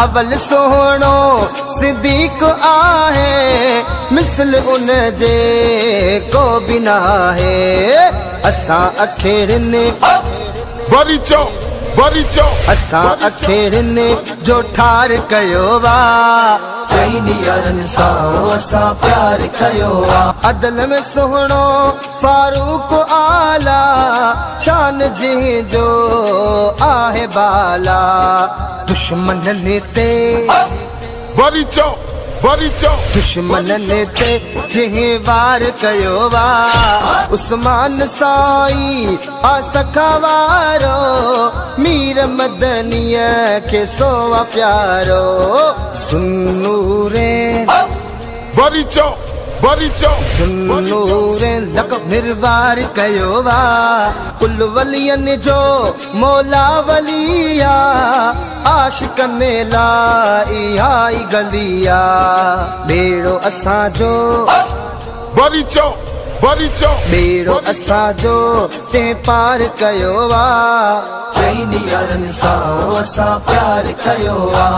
اول سهڻو صديق آهي، مثل ان جي ڪو به ناهي. اسان اکيڙن. وري چئو وري چئو. اسان اکيڙن جو ٺار ڪيو آ. چئن يارن سان اسان پيار ڪيو آ. عدل ۾ سهڻو فاروق اعليٰ، شان جنهن جو آهي بالا. دشمنن تي. وري چئو وري چئو. دشمنن تي جنهن وار ڪيو آ. عثمان سائين آ سخا وارو، مير مدنيء کي سو آ پيارو. ذوالنورين. وري چئو وري چئو. ذوالنورين لقب نروار ڪيو آ. ڪل ولين جو مولا ولي آ، عاشقن لاء اها ئي گلي آ. ٻيڙو اسان جو. وري چئو وري چئو. ٻيڙو اسان جو تنهن پار ڪيو آ. چئن يارن سان اسان پيار ڪيو آ.